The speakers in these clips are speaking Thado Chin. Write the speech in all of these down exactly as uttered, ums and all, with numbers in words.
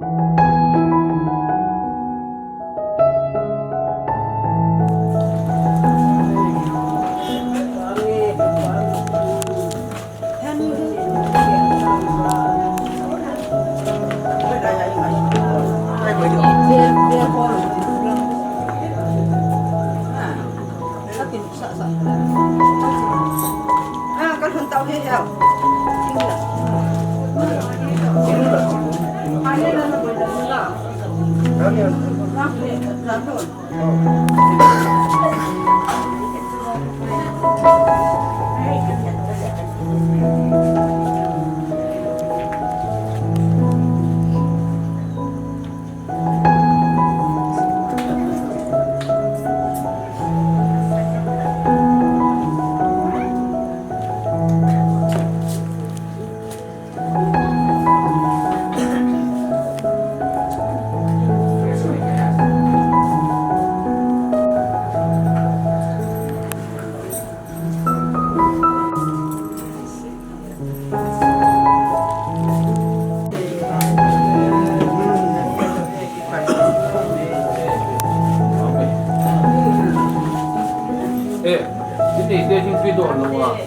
Eh, ini dia jumpa dulu ah.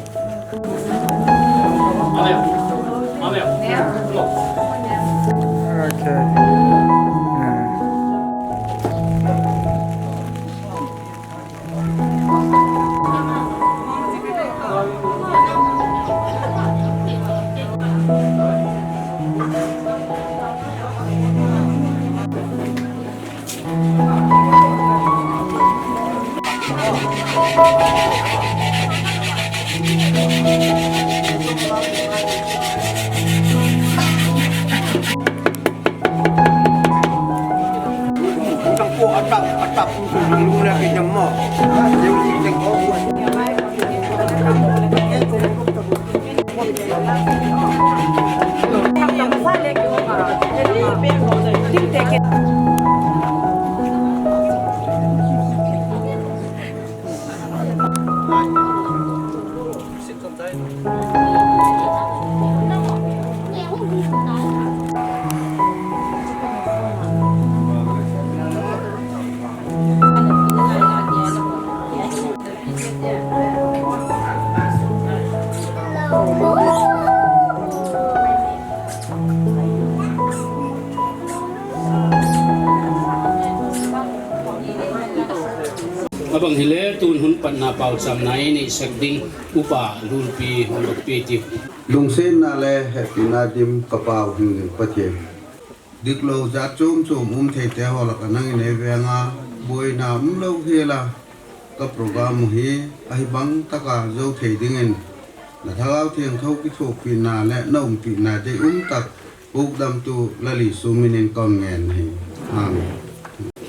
Okay. Hmm. Abang hile tun hun patna paochamna inei sak ding Upa Lulpi hung lukpi tiu. Lungsetna le hepina dim ka Pa u hing ding Pathen. Diklou jat chom chom um thei te ho lah a nang in ei veng a, boina umlou hel a, ka program u hi ahibang taka jou thei dingin, na Thagau Theng tho kithopi na le na umpi na dei um tak, pukdamtu Lal Jesu min in kon ngen hi. Amen.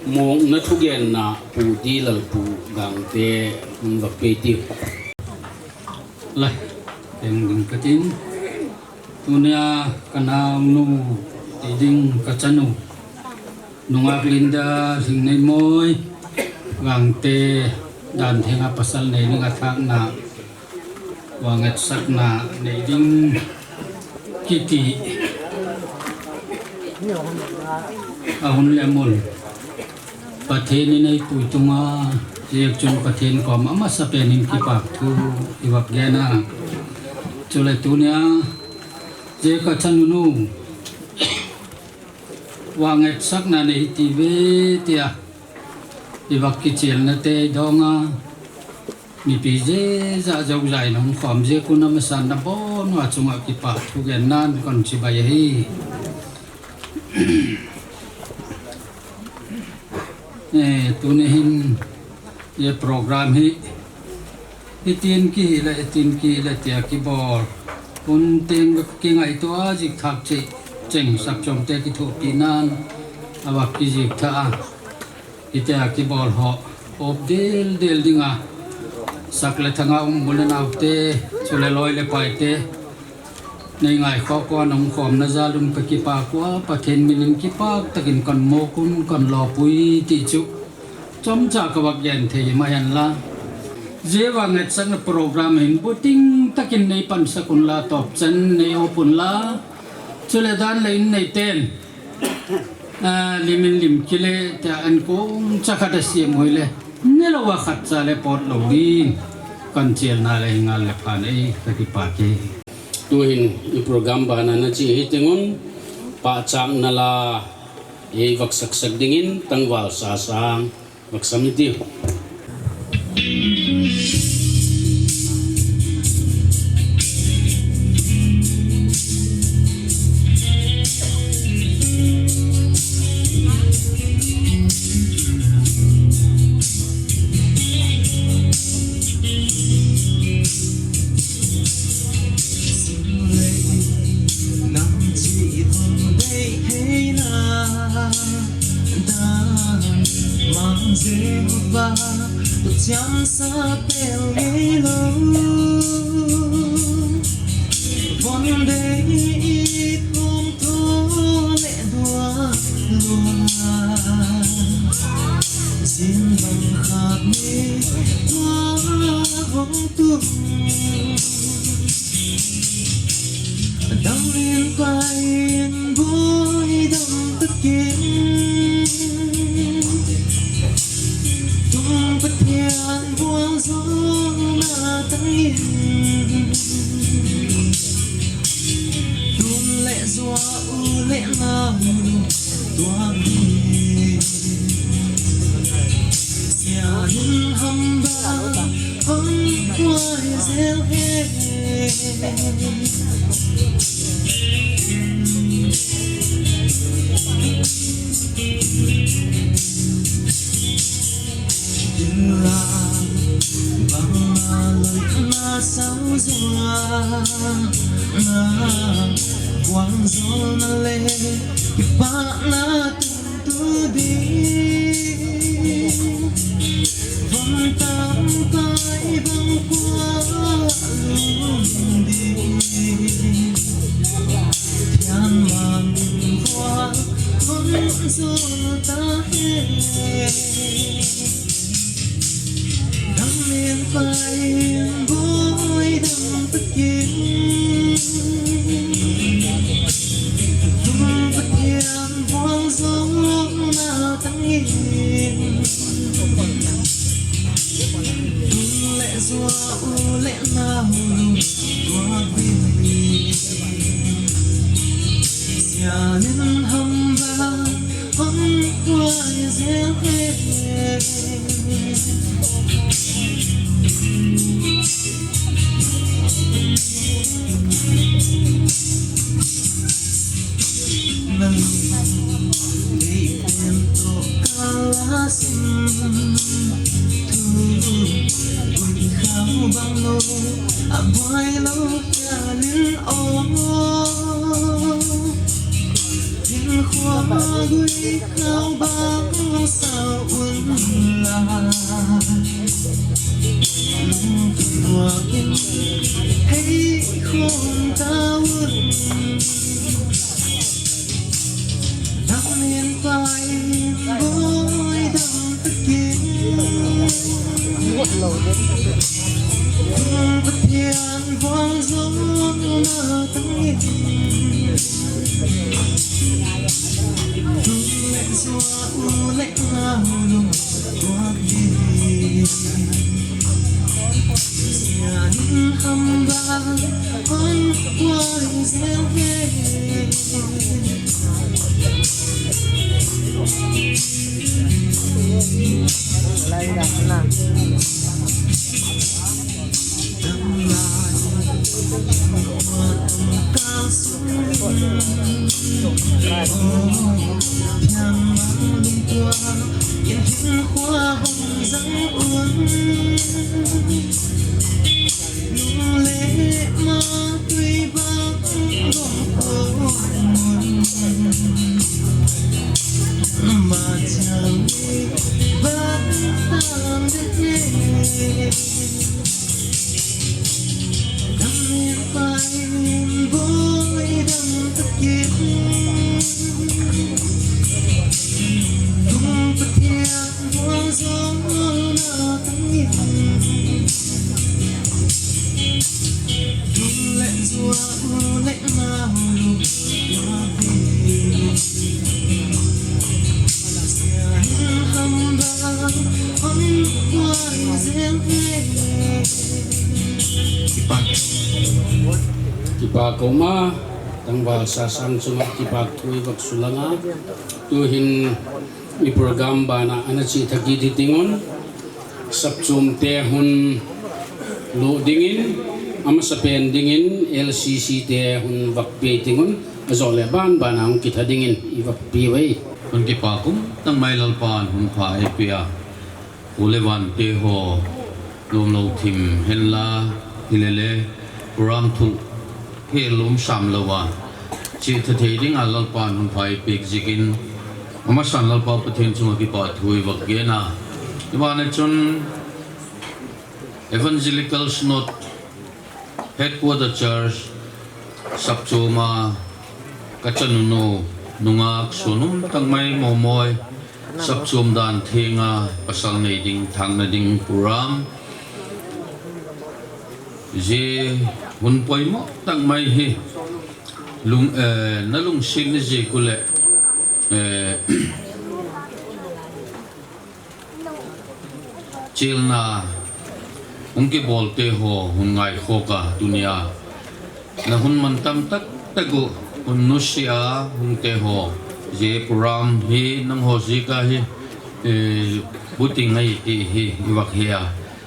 Mong na thugen na Pu Di Lalpu Gangte, um, va pe tiu. Lai, teng ding ka tin. Tunia ka naonu ti ding ka chanu. Nungak Linda Lhingneimoi, Gangte, Dan Thenga pasal nei ding a thakna, vangetsakna nei ding kiti. Ahun le mun. Pathen in eipui tunga, jeh chun Pathen kom amasa pen in kipak thu i vak gen a. Chule tunia, jeh ka chanu nu, vangetsakna nei ti ve tia, i vak kichelna te i dong a. Mipi jeh jah joujai nung khom jeh kun amasan na bon a chunga kipa thu gen nan kon chibai ahi. Eh, tuni hin, eh, program hi, hitin kihi le, hitin kihi le tia kibol. Kun teng kingaito a jik thak che, cheng sak chom te kithopi nan, a vak kijik tha a. Hitia kibol ho, op del del dinga, sak le thanga um u le nau te, chule loi le pai te, nei ngai kho ko nung khom na jal un ka kipak ua, Pathen min in kipak takin kan mo kun kan lopui ti chu, chomcha ka vak gen thei ma hen la. Jeh vangetsakna program hin buting takin nei pansak un la, top chan nei op un la, chule dan le in nei ten. A, limin lim kile te an kong chakhat a siam hoi le. Nelo a khat cha le pot lo din. Kan chel na le ngal le phan ei ka kipa ke. Tuhin i program bana na chi hi tingun pa chak na la ei vak sak sak dingin tangval sa sang. Maksam ni tiu. Nang chi thum dei thei na. Dan mang Jehovah tu chiam sa pel ngei lo. Von dei i thum tho le dua lua. Sin bang khat ni tua hong tum. Dam in pai in boi dam takin. Tum Pathian buang zong na tangin. Tum le zua u le nau tua bi. Sianin hamba hong kuai zel he. Ila bang ma loi na sau zua na buang zol na le kipa na tu di. Von tam kai bang kua lum di. Thian ma min kua von zol ta he. Dam in pai in boi dam takin. Tum Pathian buang zong na tangin. Tum le zua u le nau tua bi. Sianin hamba hong kuai zel he. Na lung dei pen to ka la sim. Thu ui khau bang lo a buai lo ka lin o. Din khua gui khau bang sao un la. Lung tua in hei khom ta un. Dam in pai in boi dam takin. Pathian buang zong na tangin. Tum le zua u le nau lum tua bi. Sianin hamba hong kuai zel he. Lai da na. Kipa, kipa koma, tangval sasang chunga kipa thu ivak sulanga. Tuhin i program bana ana chi thaki di tingun. Sapchum te hun lo dingin, amasa pen dingin L C C te hun vakpi tingun, ajo le ban bana hung kitha dingin ivakpi vai. Hun kipa kum tangmai Lalpan hun pha eipea. U le van te ho, lom lo thim henla, hilele, program thu, he lom sam lo a. Chi tha thei dinga Lalpan hun pha eipeh jikin, amasan Lalpa Pathen chunga kipa thu ivak gena. Ivana chun Evangelical Synod Headquarter Church, Sapchuma, kachanu nu, nungak, sunum tangmai momoi, Sapchum dan thenga, pasal nei ding, thangna ding, program. Je, hun poimo tangmai hi, lung, eh, nalungset ni je kule, eh, Chilna, hung kibol te ho, hun ngai khoka, tunia. Na hun mantam tak tak u, hun nusia, hung te ho. Je program hi, nangho jika hi, eh, buting ngai ti hi, ivak hia.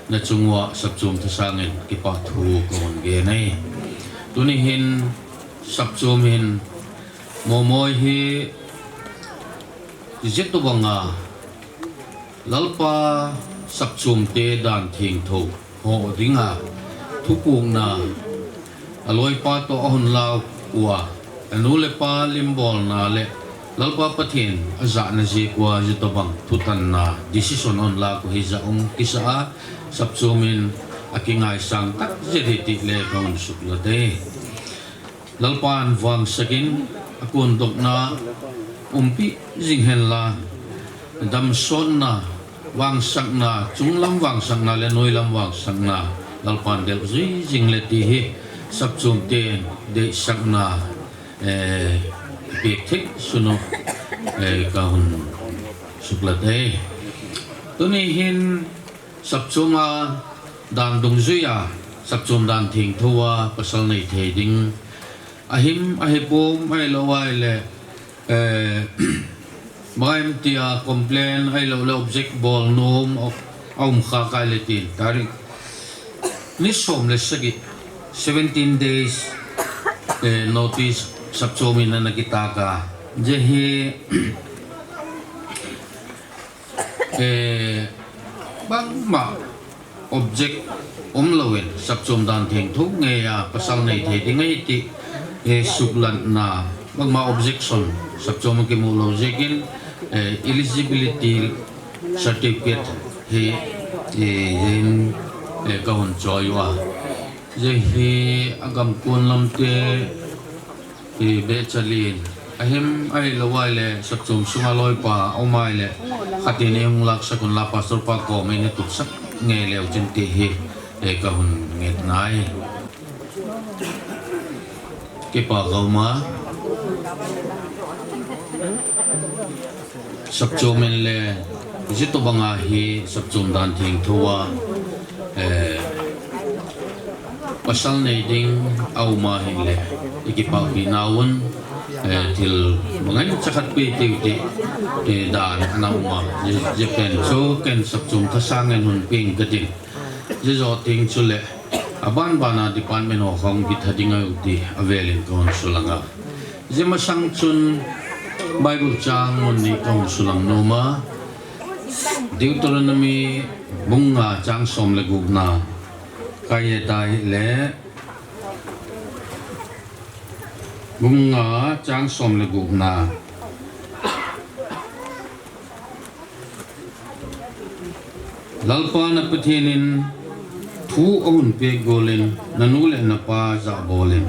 Na chunga Sapchum thasangin, kipa thu kahung gen ai. Tuni hin, Sapchum hin, momoi hi, Jitobanga, Lalpa Sapchum te dan thengtho ho dinga thupukna, aloipa to ahung lau kua, anu le pa limbolna le Lalpa Pathen ajahna jeh kua jitobang thutanna decision ahung la kua hija um kisa a, Sapchum in akingaisang tak jeh hi ti le kahung suklat e. Lalpan vangsakin, akundokna, umpi jing henla, damsotna, vangsakna, chunglam vangsakna le noilam vangsakna, Lalpan delh jui jing le ti hi, Sapchum te deisakna, eh, pek thei sunu, eh, kahung suklat e. Tuni hin, Sapchuma dan dungjuia, Sapchum dan thengthoa, pasal nei thei ding. Ahim, ahipum, ahilou ahile, eh, maim tia complain, ahilou le object bol nom, a, aum kha kah le tin, tarik ni som le sagi, seventeen days, eh, notice, Sapchum in ana kitaka. Jehi, Eh, bangma object umlouvin, Sapchum dan thengtho ngeia pasal nei thei ding ahi ti, eh, suklatna, bangma objection, Sapchum kimu lou jiakin, eh, eligibility certificate hi, eh, hin, eh, kahung choi uva. Jehi agam kon lamte, Hi Bethel in, ahim, ahilou ahile, Sapchum sunga loipa, aum ahile, khatin eihung laksak unla, Pastor pa koma eina tupsak nge leu chun ti hi, eh, kahung ngetna ahi. Kipa kauma. Sapchum in le, jitobanga hi Sapchum dan thengthoa, eh, pasal nei ding aum ahile, ikipahpi nauvin, eh, thil mangai chakhat pe tiu ti, eh, dan ana um a, je, je pen chu ken Sapchum thasang in hun peng katin. Jejo teng chule, aban bana department ho khong kitha ding ahi ti avelin kahung sulanga. Jemasang chun Bible chang mun ni kahung sulang noma. Deuteronomy bung nga chang som le gupna. Kaye tai le bung nga chang som le gupna. Lalpa na Pathen in thu ahung pek golin, nanu le napa jahbolin.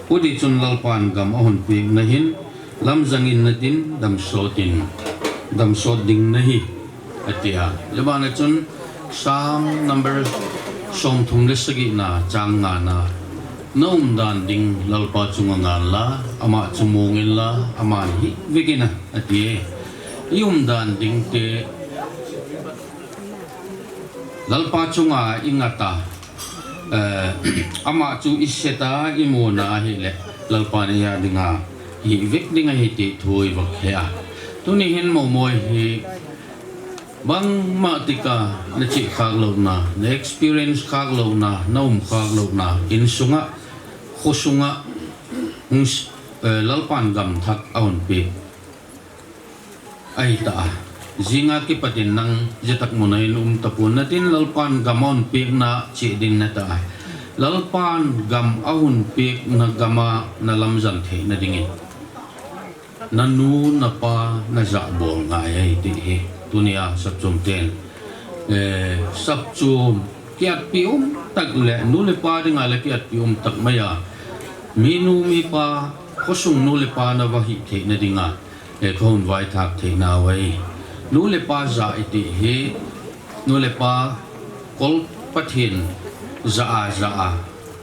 Hiti chun Lalpan gam ahung pek nahin, lamjangin natin, damsotin, damsot ding nahi, atia. Jabana chun Psalm number somthum le sagina chang ngana. Na umdan ding Lalpa chunga nganla, ama chu mongin la, aman hivekina, atie. I umdan ding te, Lalpa chunga i ngata, eh, ama chu i seta i muna ahile, Lalpa ni a dinga i vek dinga hi ti thu i vak he a. Tuni hin Momoi hi bangma tika na chi khak lo na, na experience khak lo na, na um khak lo na, insunga, khosunga, hung s-, eh, Lalpan gam thak a hun pi. Ahi ta a. Jinga kipatin nang jetak muna in um tapon natin Lalpan gam a hun pekna chi ding na ta a. Lalpan gam a hun pekna gama na lamjan theina dingin. Na nu na pa na jabol ngai ahi ti hi. Tunia sapchum ten. Eh, sapchum kiatpi um tak le, nu le pa dinga le kiatpi um tak mai a. Mi nu mi pa, khosung nu le pa na va hi theina dinga. E, ka hun vaithak theina uve. Nu le pa ja i ti hi, nu le pa kol Pathen ja a, ja a,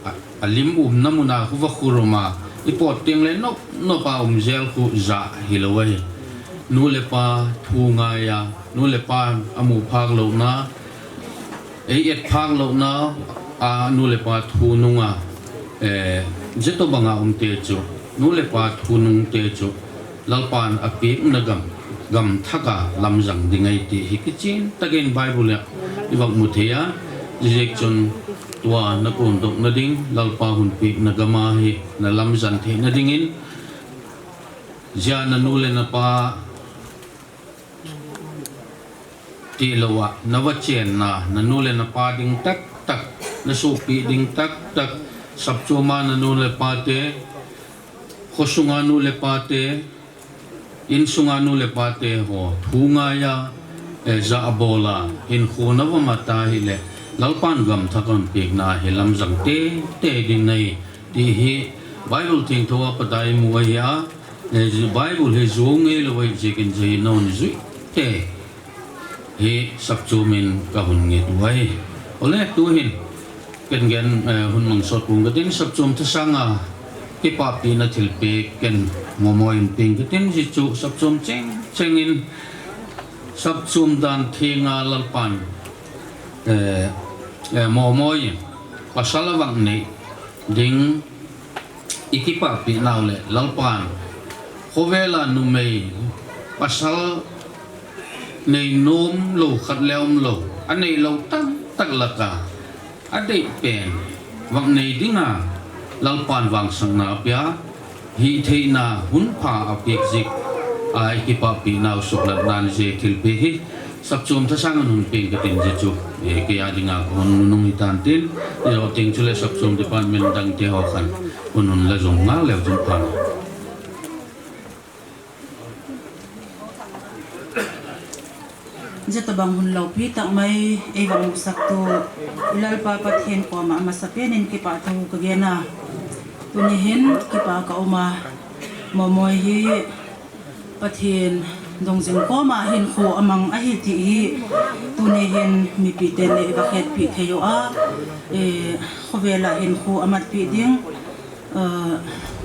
a, a lim umna muna khu va khuruma, i pot teng le nop, nop a um jel khu ja hi lo uve. Nu le pa thu ngai a, nu le pa a mu phak lo na, ei et phak lo na, a nu le pa thu nunga, eh, jeto banga um te chu, nu le pa thu nung te chu, Lalpan a pekna gam, gam thaka lamjang ding ahi ti hi kichin takin Bible a i vak mu thei a, jijek chun tua na kundok na ding, Lalpa hun pekna gama hi na lamjan theina dingin, jia na nu le na pa ti lo a, na va chenna, na nu le na pa ding tak tak, na sopi ding tak tak, sapchuma na nu le pa te, khosunga nu le pa te, insunga nu le pa te ho, thu ngai a, eh, ja a bol a, hinkho na va mat a hile, Lalpan gam thak a hun pekna hi lamjang tei tei ding ahi, ti hi Bible thengtho a pat a i mu ahi a, eh, Bible hi jou ngei lo ahi jeh in jeh in na hun jui te hi sapchum in ka hun nget u ahi. Ole tu hin, ken gen, eh, hun mang sot pung ka tin sapchum thasang a, kipapina thilpeh ken Momoi in peng ka tin jeh chu sapchum cheng cheng in sapchum dan thenga Lalpan, eh, eh, Momoi in pasal a vang nei ding i kipapeh nau le Lalpan, khovel a numei pasal nei nom lo khat le um lo, a nei lo tam tak laka, a dei pen, vang nei dinga, Lalpan vangsetna a pia, hithei na hun pha a pek jeh a i kipapeh nau suklat nan jeh thilpeh hi, sapchum thasang in hun peng ka tin jeh chu, eh, kei a dinga ka hun nunung hi tan tin, i lo teng chu le sapchum department dang te ho khan, hun hun la jong ngal leu chun pha. Jeh tabang hun lopi tak mai, ei vang musak tu, i Lalpa Pathen koma a masa pen in kipa thu ka gen a. Tuni hin kipa ka um a, Momoi hi, Pathen dong jing koma hinkho a mang ahi ti hi, tuni hin mipi ten le i va hetpi thei u a, eh, khovel a hinkho a matpi ding, eh,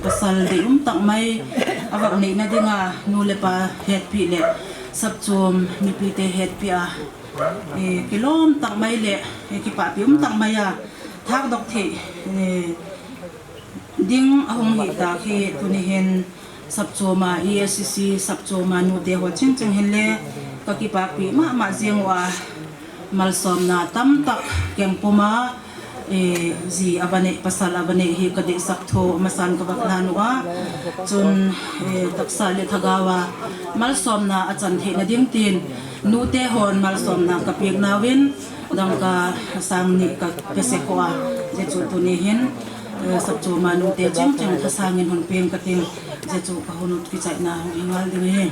pasal dei um tak mai, a vak neina dinga nu le pa hetpi le, sapchum mipi te hetpi a, eh, kilom tak mai le, eh, kipapeh um tak mai a, thak dok thei, eh, ding a hung hi tak hi tuni hin, Sapchuma, E S C C, sapchuma nute ho ching ching hin le, ka kipapeh mama jing u a, malsomna tam tak keng puma, eh, ji a va nei, pasal a va nei hi ka deisak thu, masan ka va klan u a. Chun, eh, taksa le thagau a, malsomna a chan theina ding tin, nute hon malsomna ka pek nauvin, dangka sang ni ka, ka se ko a, jeh chu tuni hin, eh, sapchuma nute ching ching thasang in hun peng ka tin, jeh chu ka hun ut kichaina hung hi ngal ding ahi.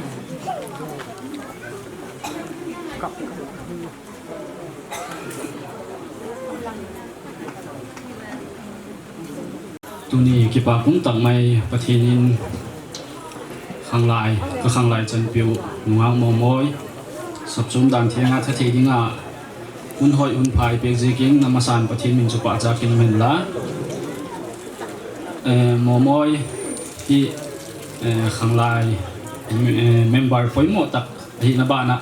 Tuni kipa kum tak mai Pathen in khanglai, ka khanglai chanpiu nungah Momoi, sapchum dan thenga thathei dinga, hun hoi hun pha i pek jeh in na masan Pathen min chu pachat kin men la. Eh, Momoi hi, eh, khanglai, eh, member poimo tak ahina bana,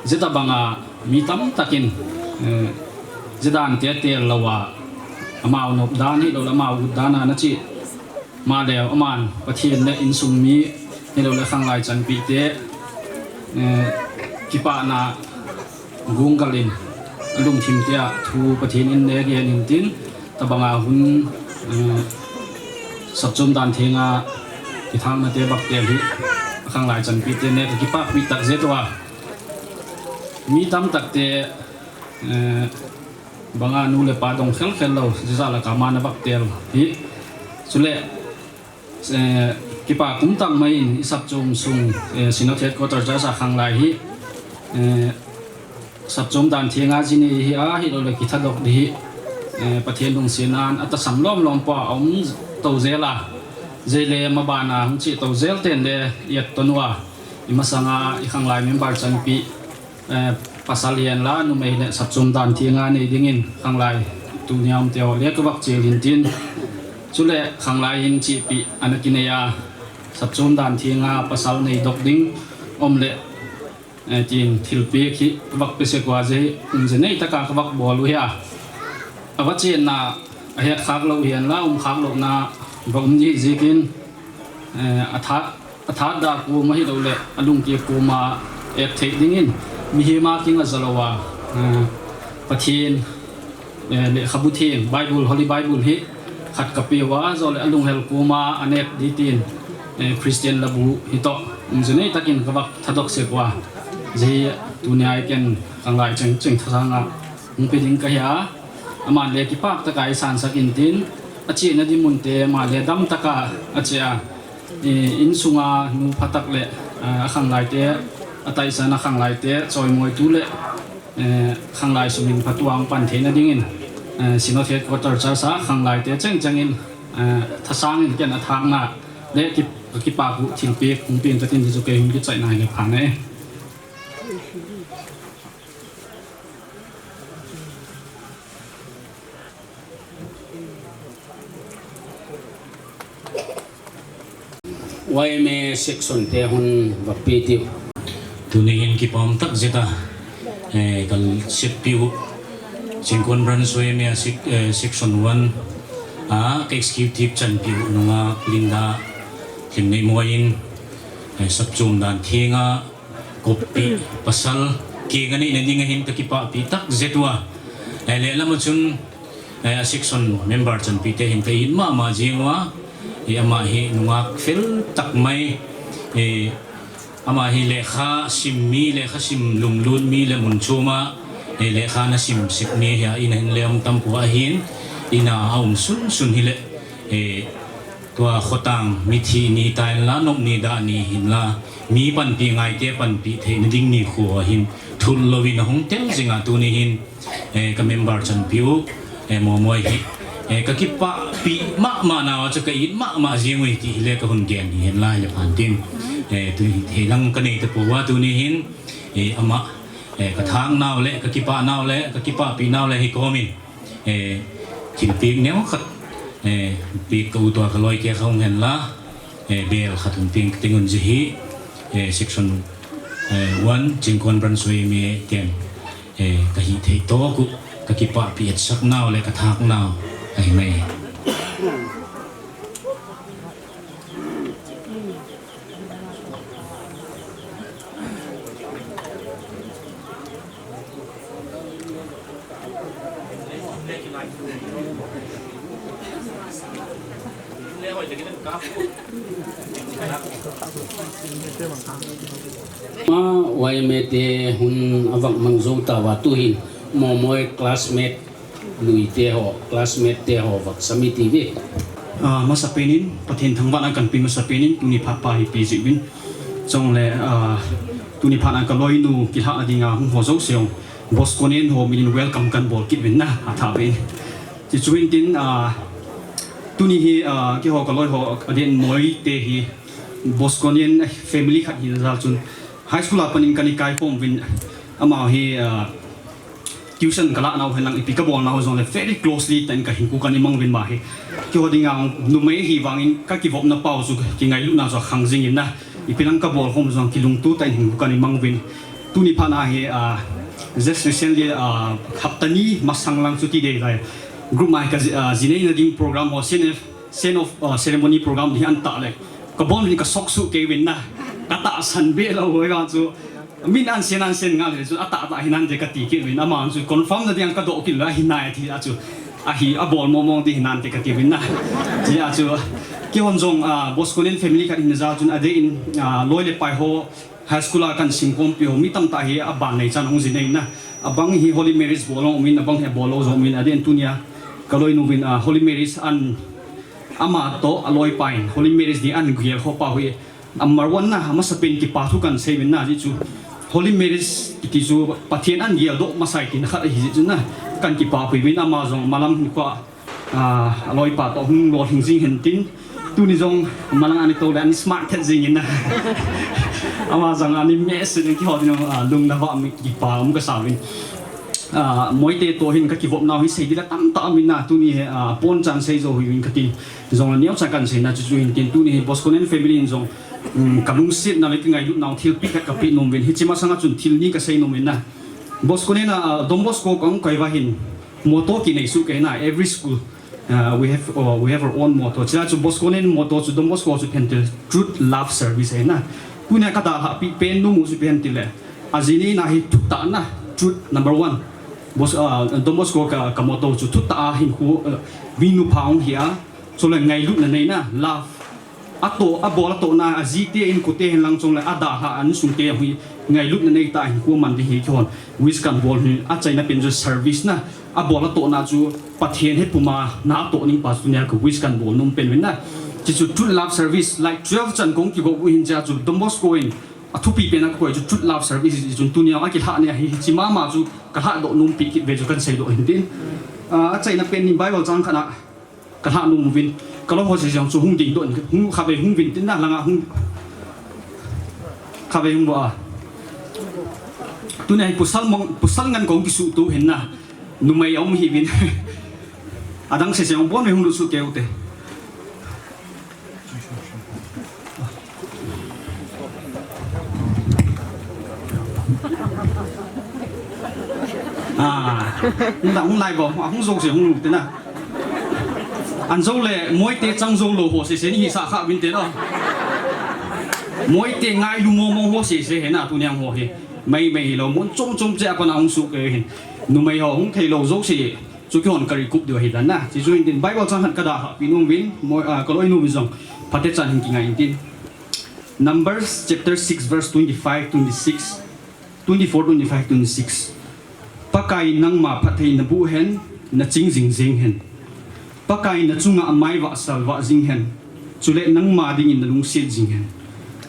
jeh tabanga mi tam takin, eh, Jidan te tel lou a, amau nop dan hilou le amau ut dan a na chi. Ma leu aman Pathen le insung mi hilou le khanglai chanpi te, eh, kipana gung galin alungthim te a thu Pathen in ne gen in tin, tabanga hun, eh, sapchom dan thenga kithangna te bak tel hi khanglai chanpi te ne ka kipah pi tak je tua. Mi tam tak te, eh, banga nu le pa dong khel khel lou, jija la ka ma na bak tel hi. Chule, eh, kipa kum tang mai in i sapchom sung, eh, Synod Headquarter Church a khanglai hi, eh, sapchom dan thenga jini hi a hilou le kithadok di hi, eh, Pathen lungsen an atasam lom lom pa um to jela. Jele mabana hung chi to jel ten le yat tonua. I masanga i khanglai member chanpi, eh, pasal hihen la, numei le sapchom dan thenga nei dingin khanglai tunia um te ho le ka vak chel hin tin. Chule khanglai hin chipi ana kinei a, sapchom dan thenga pasal nei dok ding um le, eh, tin thilpek hi ka vak pe se kua je, um je nei taka ka vak bol u hi a. A va chenna a het khak lou hihen la, um khak lou na va um ji jikin, eh, a tha a that da koma hilou le, a lungke koma et thei dingin, mihem a kinga jalou a, eh, Pathen, eh, lekhabu theng, Bible, Holy Bible hi khat ka pe uva, jole a lunghel koma a net di tin, eh, Christian labu hi to, um je nei takin ka vak thadok se kua, je tunia i ken khanglai cheng cheng thasanga hung pe ding ka hi a, aman le kipak taka i sansak in tin, a chena di mun te, aman le dam taka a che a, eh, insunga nu phatak le, eh, a khanglai te, a taisan a khanglai te, choi moi tu le, eh, khanglai sum in phatuang pan theina dingin, eh, Synod Headquarter Church a khanglai te cheng cheng in, eh, thasang in ken a thakna le ki, kipak u thilpek hung pen ka tin, chu kei hun kichai nai le phan e. Y M A section te hon vak pe tiu. Tuni hin kipah um tak jeta, eh, kal sep piu. Singkon branch Y M A sec-, eh, section one. A, ka executive chanpiu nunga Linda Hlimneimoi'n, eh, sapchom dan thenga koppi pasal keng a neina dinga hin ka kipah pi tak jeta. Eh, le lama chun, eh, a section member chanpi te hin ka it mama jing uva. Eh, ama hi nungak fel tak mai, eh, ama hi lekha sim mi, lekha sim lunglut mi le mun chom a, eh, lekha na sim sek mi hi a, in a hin le um tam pua ahin, in a a um sun sun hi le, eh, tua khotang mithi ni ta in la, nop ni da ni hin la, mi panpi ngai te panpi theina ding ni khu a hin thul louvin a hung tel jing a tuni hin, eh, ka member chanpiu, eh, Momoi hi, eh, ka kipah pi mama nau a chu ka it mama jing ui ti hi le ka hun gen hi hen lai le phan tin, eh, tu hi thei lang ka nei ta pua tuni hin, eh, ama, eh, ka thak nau le, ka kipah nau le, ka kipah pi nau le hi komin. Eh, thilpek neo khat, eh, pek ka u tua ka loi ke kha hung hen la, eh, bel khat hung pek ting un ji hi, eh, section, eh, one, Chingkon branch Y M A ten, eh, ka hi thei to ku, ka kipah pi et sak nau le ka thak nau, ahi mai. Ma Y M A te hun a vak mang jou ta uva tu hin Momoi classmate lui te ho, classmate te ho vak sami ti ve. Ah, masa penin, Pathen thangvahna kan pe masa penin, tuni phat pa hi pe jeh uvin. Chule, ah, tuni phat a ka loinu kilhah a dinga hung ho jouse ong. Bosconian ho min in welcome kan bol kit uvin na, a tha uvin. Ti chu hin tin, ah, tuni hi, ah, keiho ka loi ho, a den moi te hi, Bosconian family khat hi na jal chun. High school a panin kan i kai khom uvin, ama hi, ah, tuition ka lah nau hen lang ipi ka bol nau jong le very closely ten ka hin ku kan i mang uvin ma hi. Keiho dinga numei hi vangin ka kivopna pau chu kingailutna chu khang jing in na. Ipi lang ka bol khom jong kilungtu ten hin ku kan i mang uvin. Tuni phat na hi, ah, Just recently, ah, hapta ni masang lang chu ti dei lai. Group mai ka ji-, ah, jinei na ding program ho, send of, send of, ah, ceremony program ding an ta le. Ka bon ni ka sok su ke win na. Ka tahsan be lo ho ka chu. Min an sen an sen nga le chu a ta ta hinan de ka ti ke win. Ama chu confirm na ding ka do ki la hinai ti a chu. A hi a bol mo mo ding hinan de ka ti win na. Ti a chu. Ki hon jong, ah, Bosco nen family ka hin ja chun a de in, ah, loi le pai ho, high school a kan sim khompi ho, mi tamtah hi a ban nei chan hung ji nei na. A bang hi Holy Marys bol hung um in, a bang hi bol lou jong um in, a den tunia ka loinu vin, ah, Holy Marys an ama toh a loipa in Holy Marys ding an gel kho pa hi a mar one na, a masa pen kipa thu kan sei vin na ji chu. Holy Marys kiti chu Pathen an gel doh masa i tin khat ahi ji chu na, kan kipa pui vin ama jong malam hin kho a Ah, a loipa toh hung lolhing jing hen tin. Tuni jong malang ani to le ani smart thet jing in na. Ama jong ani message ki ho tin, ah, lung na va mi kipa um ka sa vin. Ah, Moite toh hin ka kivop nau hi sei dila tamtah um in na tuni hi, ah, pon chan sei jo hi vin ka tin. Jong la neo cha kan sei na chu chu hin tin tuni hi Bosco nen family in jong, um, ka lungset na le ka ngailut nau thil pi khat ka pe nom vin. Hichi masanga chun thil ni ka sei nom in na. Bosco nen, ah, Don Bosco ka ong kai va hin. Motto kinei su ke na every school, uh, we have, uh, we have our own motto. Chila chu Bosco nen motto chu Don Bosco chu phen til truth, love, service e na. Tunia ka dalha pi pen nu mu chu phen til le. A jini na hi thutah na, truth number one. Bos-, uh, Don Bosco ka, ka motto chu thutah a hin khu, uh, vinu phaung hi a. Chu le ngailut na nei na, love. A toh, a bol a toh na, a jite in kute hin lang chong le, a dalha an sung te hi ngailut na nei ta hin khu man ding hi khon. Wish kan bol hi, a chaina pen chu service na, a bol a toh na chu Pathen he puma na a toh ning pa chu nia ka wish kan bol nom pen vin na. Chi chu truth love service, like twelve chan kong ki go hin cha chu Don Bosco in a thupi pen a koi chu truth love service chu tunia a ki lha ne hi chi mama chu ka lha doh nom pi kit ve chu kan sei doh hin tin. Ah, a chaina pen ni Bible chang khat na Ka lha nom uvin. Ka loi ho sese chu hung ding doh in, hung kha ve hung vin tin na langa hung. Kha ve hung vo a. Tuni hi pasal mong, pasal ngan kong kisu tu hin na. Numei um hi vin. Adang sese hung bon ve hung lu su keu te. Ah, hung da, hung lai vo, ah, hung jou se, hung lu te na. An jou le, Moite chang jou lou ho sese ni hi sa kha vin te na. Moite ngailu mo mo ho sese hi na, tuni ang ho hi. Mai mai hi lou, mun chom chom che a pa na hung su ke hin. Numei ho, hung thei lou jou se. Chu kihon ka recoup diu ahi dan na. Chi chu hin tin Bible chang khat ka dalha pi nom vin, mo, ah, ka loi nom vin jong. Phatechan hin kingai in tin. Numbers chapter six verse twenty-five, twenty-six, twenty-four, twenty-five, twenty-six. Pakai nangma phatthei na bu hen, na ching jing jing hen. Pakai na chunga amai va sal va jing hen. Chule nangma dingin na lungset jing hen.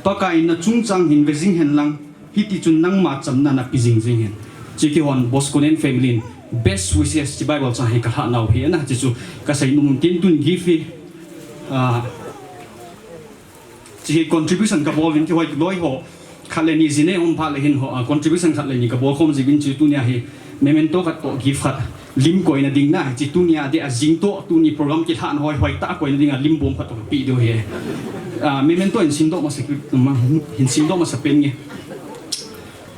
Pakai na chungchang hin ve jing hen lang. Hiti chun nangma chamna na pi jing jing hen. Chi kihon Bosco nen family in best wishes chi Bible chang hi ka lha nau hi na. Chi chu ka sei nom tin tun gift hi. Ah, chi hi contribution ka bol vin kihoi loi ho. Khat le ni jine hom pha le hin ho, ah, contribution khat le ni ka bol khom ji vin chi tunia hi. Memento khat toh gift khat. Lim koina ding na, chi tunia de a jing toh, tuni program kilhan hoi hoi ta koina ding a lim bom khat toh pi diu hi. Ah, memento in sim doh masa ki, ma, hin sim doh masa pen nge.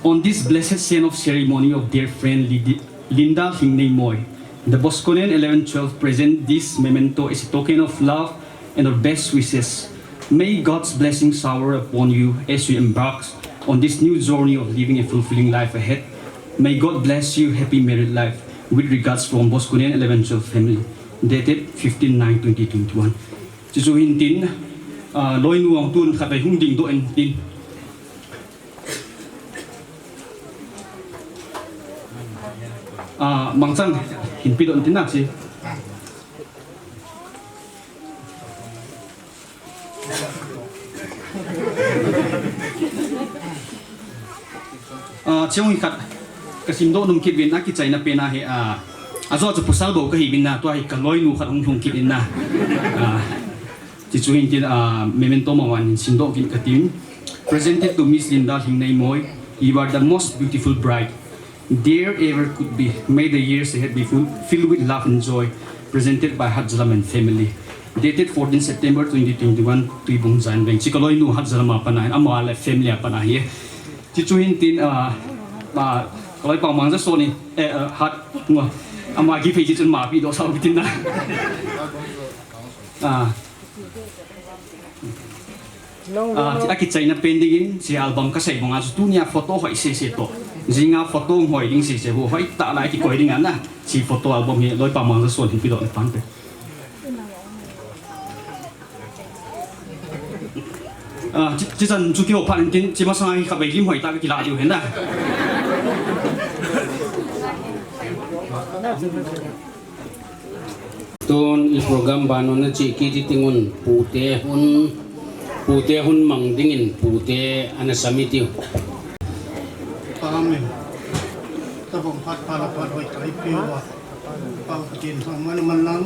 On this blessed scene of ceremony of dear friend Lidi-, Linda Lhingnei Moy, the Bosconian eleven twelve present this memento as a token of love and our best wishes. May God's blessing shower upon you as you embark on this new journey of living a fulfilling life ahead. May God bless you. Happy married life. With regards from Bosconian eleven twelve family. Dated fifteen nine twenty twenty-one. Chuchu hin tin, ah, loinu ang tun khat vai hung ding doh in tin. Ah, mangchang hin pi doh in tin na chi. Ah, chiong hi khat ka sim doh nung kit vin a kichaina pen a hi, ah, a jo chu pasal bou ka hi vin na, tua hi ka loinu khat hung lhung kit in na. Ah, chi chu hin tin, ah, memento ma wan hin sim doh vin ka tin. Presented to Miss Linda Lhingnei Moy, you are the most beautiful bride there ever could be. May the years ahead be full, filled with love and joy. Presented by Hatzalam and family. Dated fourteen September twenty twenty-one, Tuibong Jain Veng. Chi ka loinu Hatzalam a pan a hin, ama le family a pan a hi. Chi chu hin tin, ah, ah, Kaloi pa Mangjason in, eh, eh, hat, ngo. Ama kipei chi chun mapi doh sao kitin na. Ah. Ah, akichaina pen dingin, hiche album kasei banga chu tunia photo hoi sese toh. Jinga photo hoi ding sese, hu hoi tah lai kikoi ding ana. Hiche photo album hi loi pa Mangjason hin pedoh le pante. Ah, chi, chi chan chu kihou phat in tin, chi masanga hi khatvei lim hoi tah kakilah diu ahin na. Tun i program ban un ache kit ding un pute hun, pute hun mang dingin pute ana sami tiu. Amen. Tabang phat pha la phat hoi tai piu va. Pau Pathen thangvahna man lang.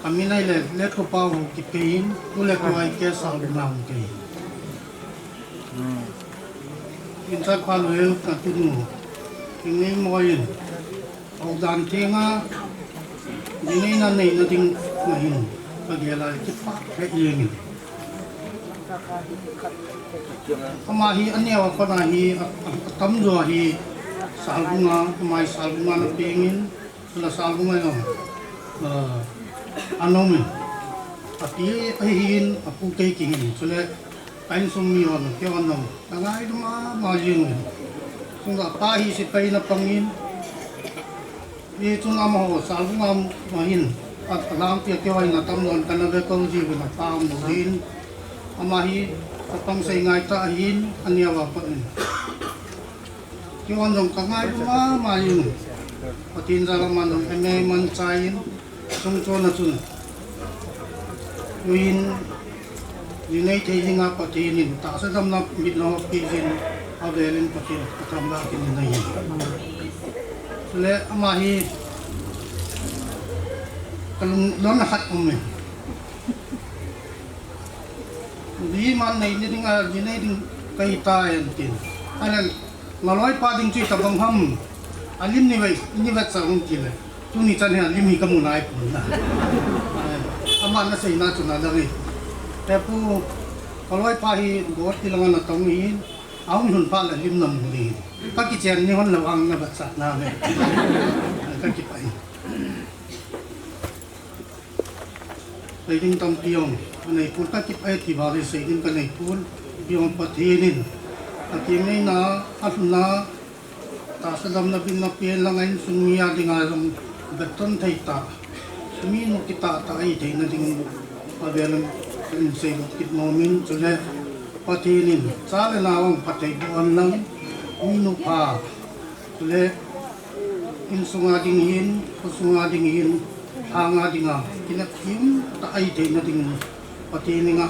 Kamin ahile Letko Pau Haokip kahin, tu le tu a hi kei Salbung Ngam kahi. Inchang pa Noel katunu. Inei moin. Aw dan thenga. Inei na nei na ding na hin. Kagel a kipah lheh jengin. Ama hi aneo a kona hi a, a, atamjo hi Salbung a, ama hi Salbung a na pengin. Chule Salbung a jong, ah, ana um in. Api ahin, apu kei kihin. Chule, a insung mi hon, kei hon jong, ka ngaidam mama jeng in. Chule apa hi sepai na pang in. Hichun amaho, Salbung a um ahin. A, alangpi a kei hon atam jon kana ve kong ji vin apa um jin. Ama hi, ka pang sei ngai tah ahin, aneo a pat in. Kei hon jong ka ngaidam mama jeng. Pathen jal a aman jong M A aman chai in, sung chon a chun. Tuin, ni nei thei dinga Pathen in, tahsa damna mit na hop kit jin, avel in Pathen, athangvah kit in ahi. Chule ama hi, ka lung, lung a khat um in. Ji man nei ni ding a, ji nei ding kahi tai antin. Ahile, ngaloi pa ding chu itabang ham. Alim ni ve, ni vetsah hung ti le. Tuni chan hi alim hi kamu nai pon na. Aman na seina chu na dang hi. Te pu, ngaloi pa hi bot ti langa natong hi. Ahung lhun phat le lim namu ding hi. Kakichen ni hon le vang na vetsah na ve. Kakipah e. Seiding tampi jong anei pon, kakipah e ti vale seiding kanei pon, ipi jong Pathen in atheng neina, alhunna, tahsa damna, bitna pen langa insung mi a dinga jong veton thei tah, minu kitah tah ahi theina dingin avel in kahin seidoh kit nom in, chule Pathen in cha le nao phatthei boh hen lang, minu pha, chule insunga ding hin, khosunga ding hin, lhanga dinga, kinepna tah ahi theina dingin, Pathen henga,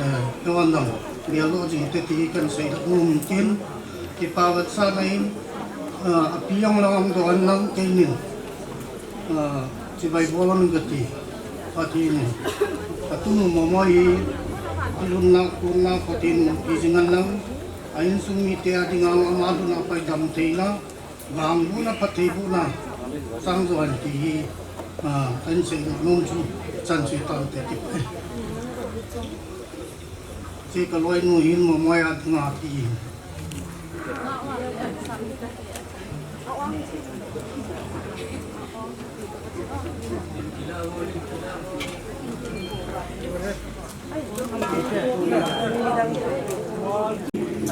eh, keiman jong, geldoh jing te ti kahin seidoh nom in tin, kipa vetsahna in, eh, api jong lang doh hen lang keinin, eh, chibai bol un kati, Pathen in, katunu Momoi hi, alhunna, khonna, Pathen in umpi jing hen lang, a insung mite a dinga, ama lhun a pai dam theina, vangbohna, phattheibohna, chang jo hen ti hi, ah, kahin seidoh nom chu, chan chu tante kipah e. Che kaloinu hin Momoi a dinga ti.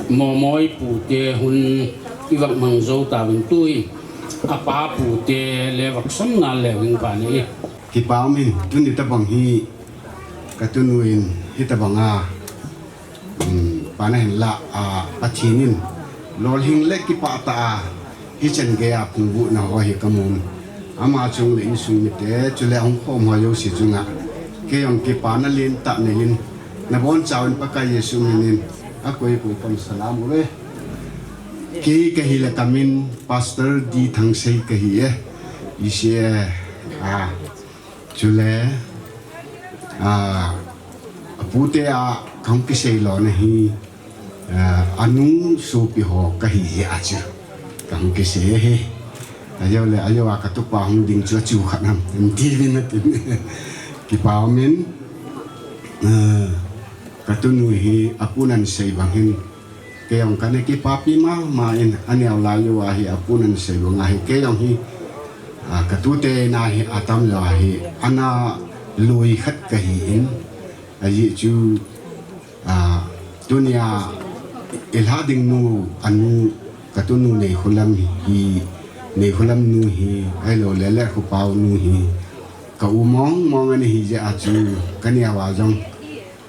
Momoi pute hun ivak mang jou tauvin tuin, apa pute le vak sam ngal leu vin pa ni. Kipa umin, tuni tabang hi katunu in hitabang a, um, pan ahin lah a, Pathen in lolhing le kipah tah a, hichan geiya phungvuhna ho hi kamun. Ama chung le insung mite, chule ahung khom ho jouse chunga, kei jong kipana lentah neiyin, nabonchauvin Pakai Jesu minin, akoi koi pam salam uve. Kei kahile kamin Pastor D Thangsei kahi e. Ise, a, chule, a, apute a kahung kisei lona hi, a, anung sopi ho kahi jeh a chu kahung kisei ahi. Ajole, ajo a katupa hung ding chu achu khat ham, in ti vin atin. Kipa umin, a, katunu hi apun ahin sei bang hin, Kei jong kana kipapi mama in, aneo lai uva hi apun ahin sei banga hi, kei jong hi, a, katute na hi atam jo ahi, ana lui khat kahi in, ajeh chu, a, tunia ilha ding nu, anu, katunu Neikholam hi, Neikholam nu hi, ahilou le Lekhopa nu hi, ka u mong mong ana hi jeh a chu, kaneo a jong,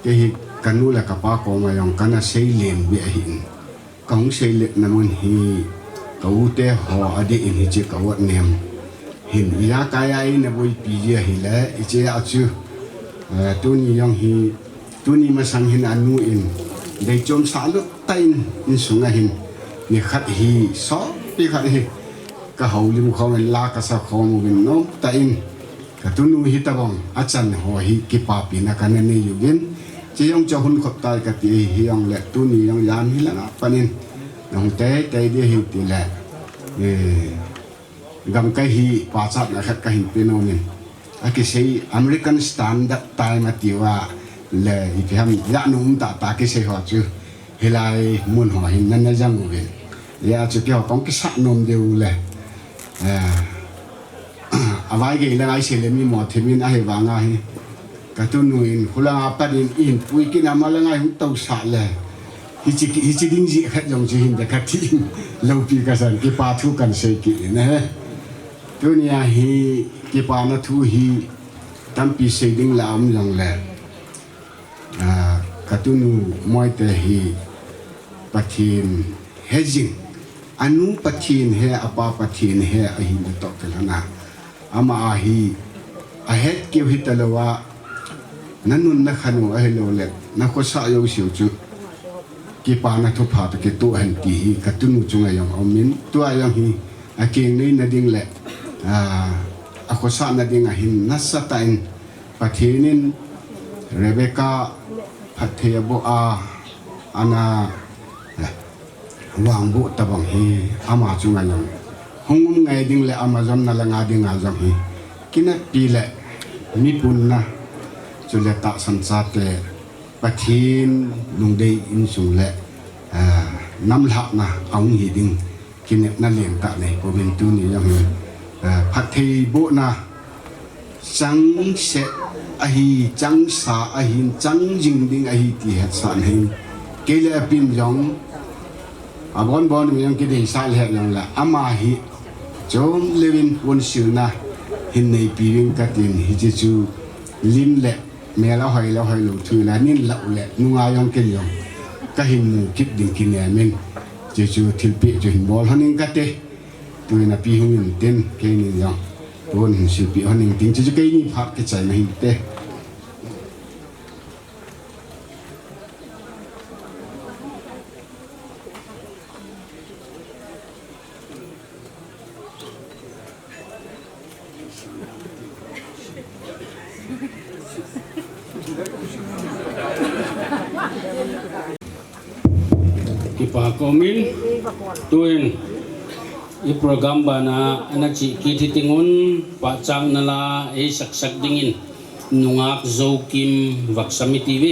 kei hi kanu le kapa koma jong kana sei len be ahin. Kahung seilet na mun hi ka u te ho adeh in hiche ka u nem. Hin ijakai a eina boipi ji ahile, hiche a chu, eh, tuni jong hi, tuni masang hin anu in, deichom sah lut tah in, insung a hin, nikhat hi, sopi khat hi, ka houlim khom in la kasa khom uvin nom tah in, katunu hi tabang, achan ho hi kipapina kana nei uvin. Hiche jong chu hun khop tai kati hi jong le tuni jong jan hi langa panin. Nahung tei tei ding ahi tile. Eh, gamkai hi pachatna khat kahin pe nom in. Akisei American Standard Time ati uva le ipi ham jat nom tah tah kisei ho chu. Hilai mun ho hin nana jang uvin. Hijeh a chu keiho kahung kisah nom diu le. Eh, Avai gei langa isei le mi mo themin ahivanga hi. Katunu in, khulanga panin in pui kit a malanga hung tousah le. Hiche, hiche ding jeh khat jong chu hinte kati in. Loupi kasan, kipa thu kahin sei kit in ahi. Tunia hi, kipana thu hi, tampi sei ding la um jong le. Ah, katunu Moite hi Pathen he jing. Anu Pathen he, apa Pathen he ahi natoh kilhona. Ama ahi, ahet keu hita louva, nanun nakhanu ahilou le, nakhosah jouseu chu. Kipana thupha toh kitoh hen ti hi, katunu chunga jong aumin, tua jong hi, akeng neina ding le, ah, akhosahna ding ahin, nasatah in, Pathen in Rebecca phatthei aboh a, ana, eh, vangboh tabang hi ama chunga jong. Hung um ngai ding le ama jomna langa dinga jong hi. Kineppi le mipunna chule tahsan chate Pathen lungdei insung le, eh, namlhahna ahung hi ding. Kinepna lentah nei pouvin tuni jong hi, eh, phatthei bohna changse ahi, changsa ahin, chang jing ding ahi ti hetsahna hin. Kei le apin jong, abon bon in jong kideisah le jong le, ama hi chom leuvin ponsilna hin neipi uvin katin hiche chu lim le Mel ahoi le ahoi lou thu la nin lau le nunga jong ken jong kahin mu kit ding kinem in. Hiche chu thilpeh chu hin bol lhon ing kate. Tuin api hung intin keini jong tun hin silpeh lhon ing ting hiche chu keini phat kichaina hinte. Kipa ka um in, tuin i program bana ana chih kit hiting un, pachatna la eisaksak dingin nungak Zokim Vaksami T V.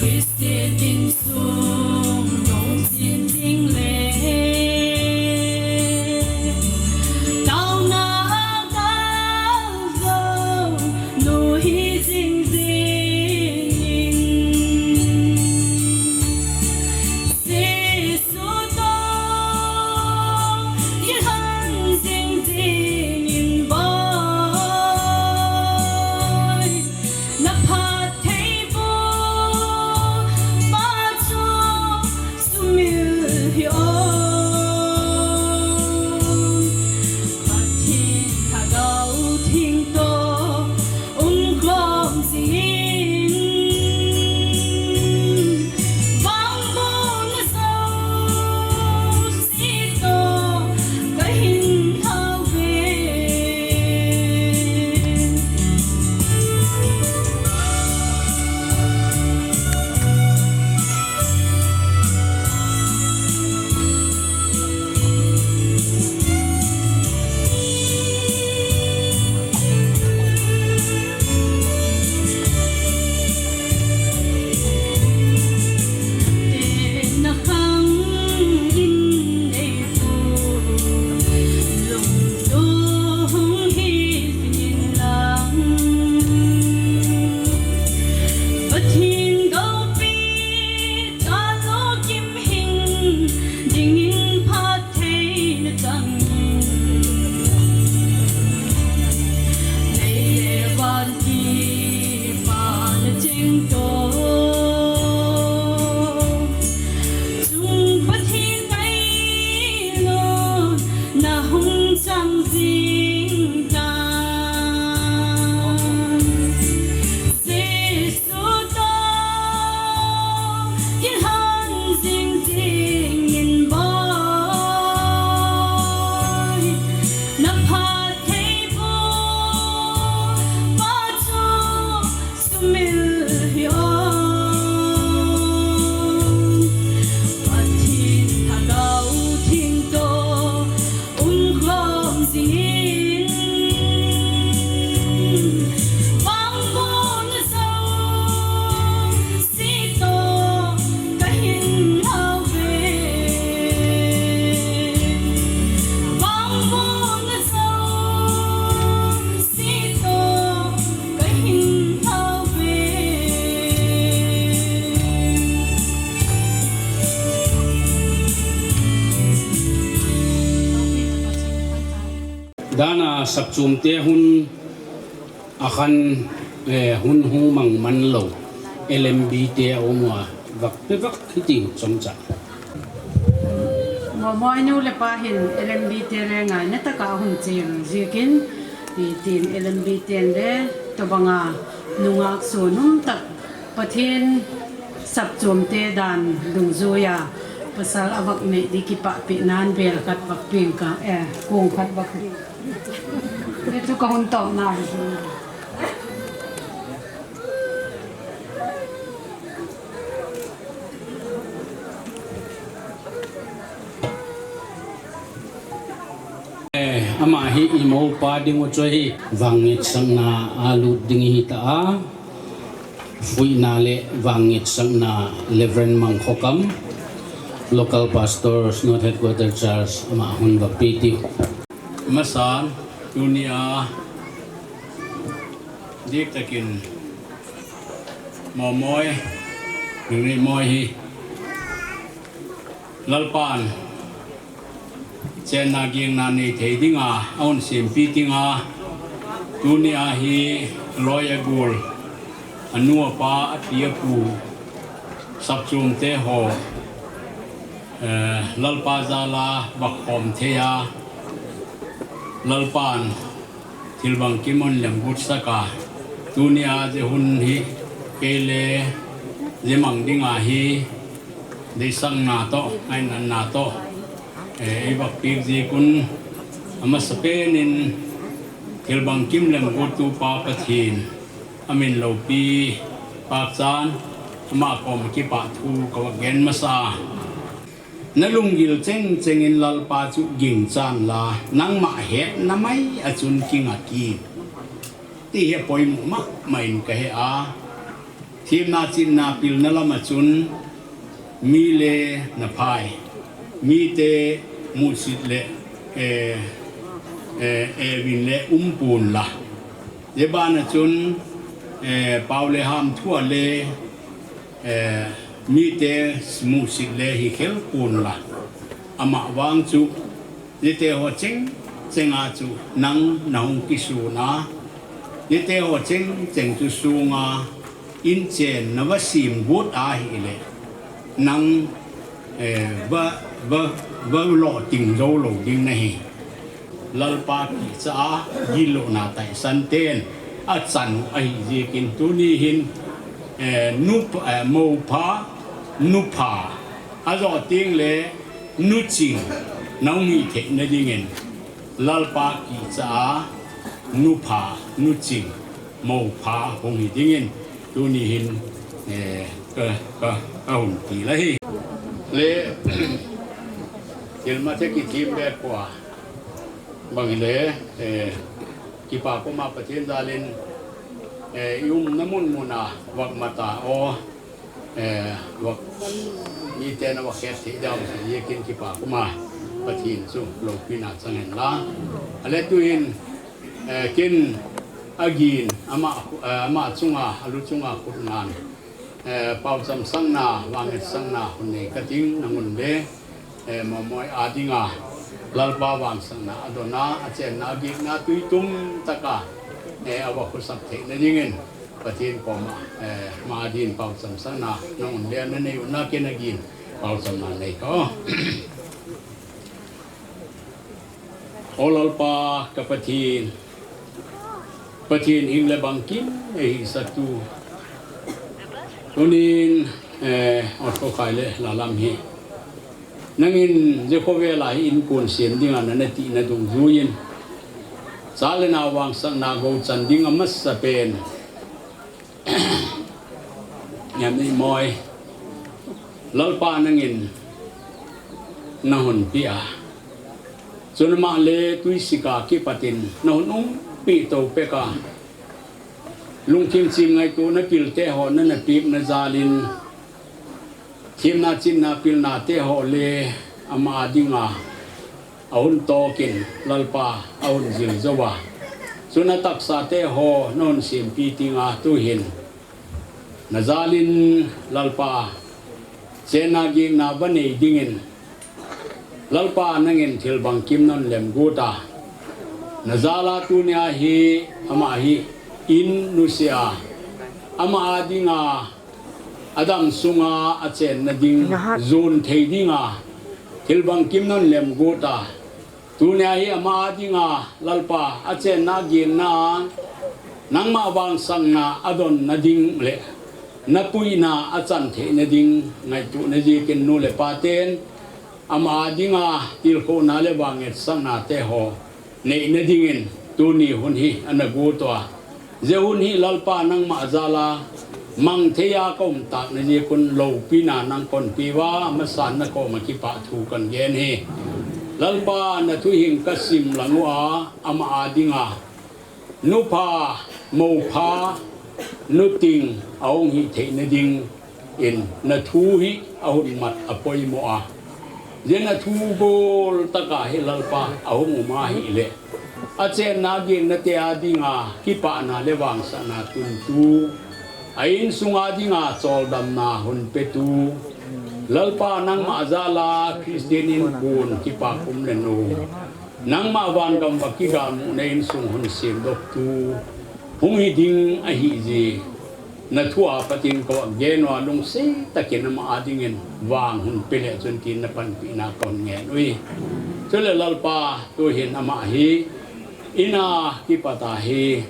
Christian insung nung sin ding le, tauna a kal zo nu hi jing jing in. Jesu toh i han jing jing in boi. Na phattheiboh pa chu sumil hih o. Pathen Lhagao Theng toh umkhom jing in. Vangbohna jouse toh kahin lhau ve. Pathen loupi, talokim hing dingin phattheina chang in. Lei le van kipana cheng toh, chung Pathen ngailutna hung chang jing tan. Jesu toh i han jing jing in boi. Na phattheiboh pa chu sumil hih o. Pathen Lhagao Theng toh umkhom jing in. Vangbohna jouse toh kahin lhau ve. Vangbohna jouse toh kahin lhau ve. Dana sapchom te hun akhan, eh, hun hung mang man lou, L M B te a um uva, vak pe vak hiti chomcha. Mo-, moinu le pa hin L M B te le ngaina taka hung cheng ziakin, hitin L M B ten le tobanga nungak sunum tak Pathen sapchom te dan dungjuia pasal a vak nei di kipahpi nan bel khat vak ping ka, eh, kong khat vak ping. Hichu ka hun tawpna hi. Eh, ama hi i mopa ding u chu hi vangngetsakna a lut ding hi ta a. Fuihna le vangngetsakna Reverend Mangkhokam, Local Pastors, North Headquarter Church, ama hun vak pe tiu. Masan, tunia diktakin Momoi, Ringri Moi hi Lalpan chenna gingna nei thei dinga, a hun sempeh dinga, tunia hi loi a gol, a nu a pa, a pi a pu, sapchom te ho, eh, Lalpa jal a vak khom thei a, Lalpan thil bangkim a hung lemgotsak a, tunia jeh hun hi kei le jeh mang dinga hi deisakna toh, ngainatna toh, eh, ei vak peh jeh un, a masapen in thil bangkim lemgottu pa Pathen a min loupi pachan, ama koma kipa thu ka vak gen masa. Na lunggil cheng cheng in Lalpa chu ging chan la, nangma hetna mai a chun kinga ki. Ti hi a poimo mama in ka he a. Themna chinna pilna lama chun mi le na phai, mite musit le, eh, eh, evin le um pon la. Zebana chun, eh, pau le ham thua le, eh, mite musit le hi khel pon la. Ama vang chu, Zite ho cheng chenga chu nang na hung kisun a, zite ho cheng cheng chu sunga inchen na va sim gut ahile, nang, eh, va, va, va lo ting zo lo ding na hi. Lalpa kicha a gilona taisan ten a chan u ahi zikin tuni hin, eh, nup-, eh, mopha, nupha, a zo ting le, nuching, nau mi theina dingin, Lalpa kicha a, nupha, nuching, mopha, hung hi dingin, tuni hin, eh, ka, ka, ka hung ti la hi. Le, thilma the kithim be kwa, bang le, eh, kipa koma Pathen jalin, eh, i umna mun muna, vak mata o, Eh, vak, mite na vak het thei dam, ye kin kipa kuma, Pathen chu lopina chang hen la. Ale tuin, eh, kin agin, ama, eh, ama chunga, alu chunga khut nan, eh, pau cham sang na, vang et sang na, hun nei ka ting, na ngun le, eh, mamoi a dinga, Lalpa vang sang na, adona, a chen na, agik na, tui tum taka, eh, ava khusak thei na dingin, Pathen koma, eh, ma din pau cham sang na, na ngun le na nei u na kin agin, pau cham na nei ko. O Lalpa ka Pathen, Pathen hing le bangkim, eh, hi sa tu. Tunin, eh, o to khai le la lam hi. Nangin Jehovah la hi in kun siem dinga na na ti na dung zuin. Sa le na vang sang na go chan ding a masa pen. Ngam ni moi. Lalpa nangin na hun pi a. Chun ma le tui sika kipatin na hun um pi to peka. Lungkim chim ngai tu na pil te ho na na pip na jalin. Themna chinna pilna te ho le ama dinga. A hun tokin Lalpa a hun zil zo a. Chun a taksa te ho na hun simpi tinga tu hin. Na jalin Lalpa, chenna gikna va nei dingin, Lalpa nangin thil bangkim non lem guta. Na jala tunia hi, ama hi, in nusia, ama a dinga, adam sunga a chenna ding, zun thei dinga, thil bangkim non lem guta. Tunia hi ama a dinga, Lalpa, a chenna gikna, nangma vang sangna a donna ding le, na puina a chan theina ding, ngaituhna zikin nu le pa ten, ama a dinga, tilkhohna le vang et sangna te ho, neina dingin, tuni hun hi, ana gutua. Zehun hi Lalpa nangma jala, mang thei a ka um tak na zikun lopina nang kon piva, masan na koma kipa thu kan gen hi. Lalpa na thu hing ka sim lang ua, ama a dinga. Nupha, mopha, nuting, a hung hi theina ding. In na thu hi a hun mat a poimo a. Zia na thu gol taka hi Lalpa a hung um a hi le. A chenna gikna te a dinga kipana le vangsana tun tu. A insunga dinga choldamna hun pe tu. Lalpa nangma jala Christian in kun kipa kum le nu. Nangma vangam va kiga mu na insung hun sim dok tu. Hung hi ding a hi zi. Na thu a patin ko a gen ua lungsi takin ama a dingin vang hun pe le chun tin na panpina kon ngen ui. Chule Lalpa tu hin ama hi ina kipata hi,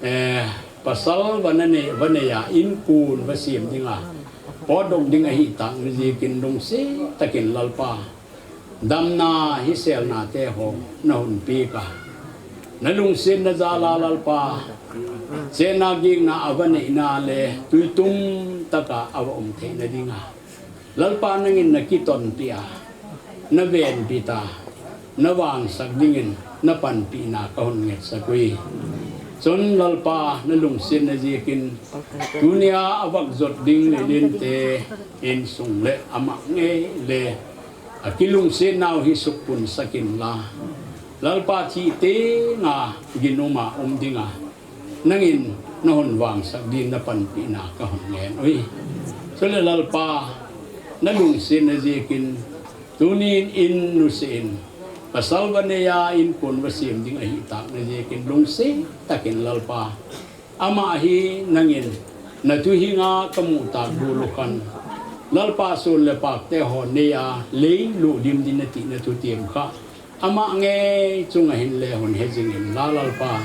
eh, pasal va na nei, va nei a in kun va sim ding a. Pot dong ding a hi tang mi zikin lungsi takin Lalpa. Damna hi selna te ho na hun pi ka. Na lungsin na jala Lalpa. Chenna gikna a va neina le tuitum taka a va um theina dinga. Lalpa nangin na kiton pi a. Na ven pi ta. Na vangsak dingin na panpina ka hun ngetsak ui. Chun Lalpa na lungsetna ziakin, tunia avak jot ding Lelinte insung le amah ngei le akilungsetnau hi sukpun sak inla, Lalpa thi tenga ginuma um dinga nangin nahon vangsak din na panpina kahon ngen ui. Chule Lalpa na lungsetna ziakin, tunin in nusein, pasal vaneia in kun vasem ding ahitakna ziakin lungset takin Lalpa, amah hi nangin na thuhinga kamu tak dulu khan, Lalpa sun le pakte ho neia lei ludim din nati na thutiem kha amah ngei chunga hin le hon hejing inla Lalpa,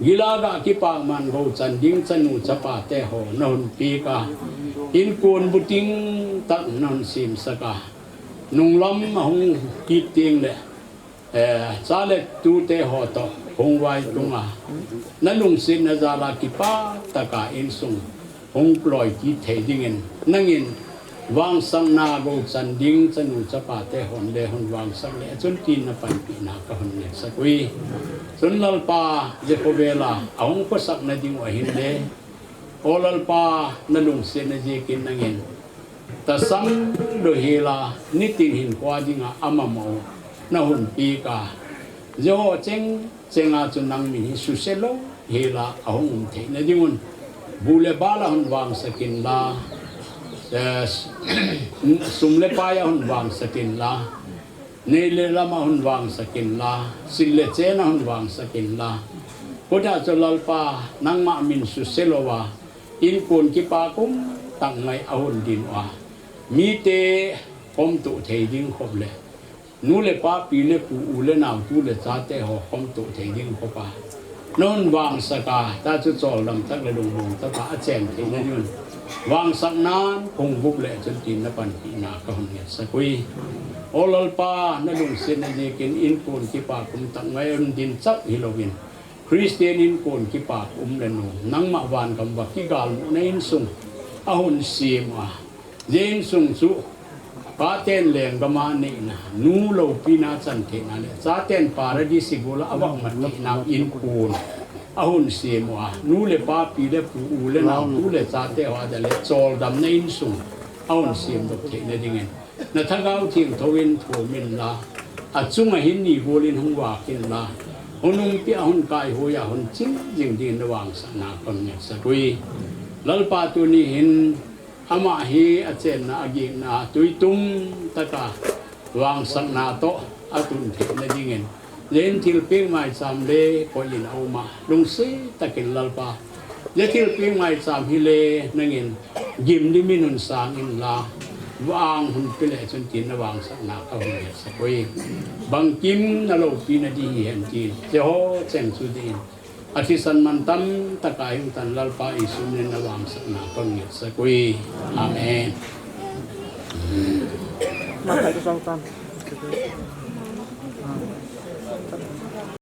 gilaga kipakman gochan ding chanu chapate ho nahon peka, in kun buting tak nahon semsaka, nunglam ahung kit ting le, eh, cha le tute ho toh hung vai tunga, na lungsetna jala kipah taka insung hung loi kit thei dingin, nangin vangsakna gochan ding chanu chapate hon le hon vangsak le, achun tin na panpina kahon ngetsak ui. Chun Lalpa, Jehovah la ahung khosakna ding u ahin le, O Lalpa, na lungsetna ziakin nangin tasam louhela nitin hinkhoa dinga amamau nahon peka, jeho cheng chenga chu nang min hi suse louhela ahung um theina dingun, bu le bal ahon vangsak inla, eh, sum le pai ahon vangsak inla, nei le lam ahon vangsak inla, sil le chen ahon vangsak inla, khutia chu Lalpa, nangma min suse louva, in kun kipa kum tak ngai ahon din uva, mite khomtoh thei ding khop le, nu le pa, pi le pu, u le nao, tu le chate ho khomtoh thei ding khopa nahon vangsaka, ta chu choldam tak le lungmong taka achen theina dingun, vangsaknan hung bup le chun tin na panpina kahon ngetsak ui. O Lalpa, na lungsetna ziakin in kun kipa kum tak ngai ahon din chauh hilouvin, Christian in kun kipa kum le nu, nangma vangam va kigalmuna insung ahon sem a, jeh insung chu paten lenggama neina, nu loupina chan theina le chaten Paradise gola avak mat theina in kun ahon sem uva, nu le pa, pi le pu, u le nao, tu le chate ho a le choldamna insung ahon semdoh theina dingin, na Thagau Thengthouvin thum inla, achunga hin ni golin hung vak inla, hon umpi a hon kaihoiya hon ching jing din na vangsakna kahon ngetsak ui. Lalpa, tuni hin amah hi achenna, agihna, tuitum taka vangsakna toh atun theina dingin, jeh in thilpeh maicham le koi in auma, lungset takin Lalpa, jeh thilpeh maicham hi le nangin gimlim in hon sang inla, vang hon pe le chun tin na vangsakna kahon ngetsak ui. Bangkim na loupina di hihen tin, jeho cheng chu din, athisan mantam taka hung tan Lalpa Jesu min in na vangsakna kahon ngetsak ui. Amen.